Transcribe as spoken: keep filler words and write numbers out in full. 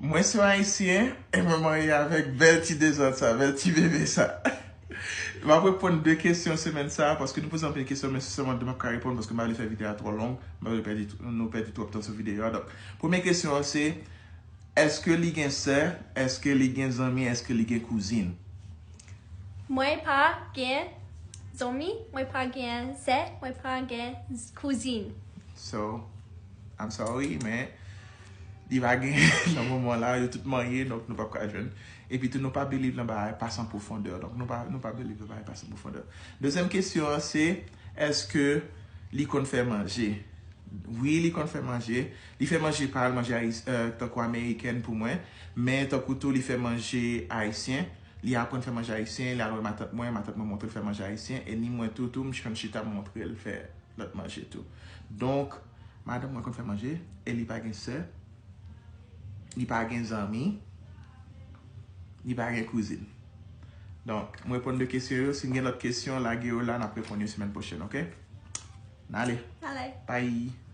Mwen se yon ayisyen e mwen marye avèk bèl ti dezòd sa, bèl ti bebe sa. M ap reponn de kesyon semèn sa paske nou poze anpil kesyon, men se sèlman de m ap ka reponn paske m pa vle fè videyo a twò long, m pa vle pèdi, nou pèdi twòp tan sou videyo a. Donk, premye kesyon an se, èske li gen sè, èske li gen zanmi, èske li gen kouzin? Mwen pa gen zanmi, mwen pa gen sè, mwen pa gen kouzin. So, I'm sorry, men li pa gen nan moman la, yo tout marye, donk nou p ap ka jwenn. Epi tou, nou pa believe nan bagay pa san pwofondè, donk nou pa, nou pa believe nan bagay pa san pwofondè. Dezyèm kesyon an se, èske li konn fè manje? Wi, li konn fè manje. Li fè manje pa l, manje ayis, euh, tankou amerikèn pou mwen. Men tankou tou, li fè manje ayisyen. Li aprann fè manje ayisyen, li al wè matant mwen, matant mwen montre l fè manje ayisyen. E ni mwen tou, tou, m konn chita montre l fè lòt manje tou. Donk, madanm mwen konn fè manje, e li pa gen sè, li pa gen zanmi, li pa gen kouzin. Donk, m reponn de kesyon yo. Si n gen lòt kesyon, lage yo la, n ap reponn yo semèn pwochèn, oke? N ale. N ale. Bye.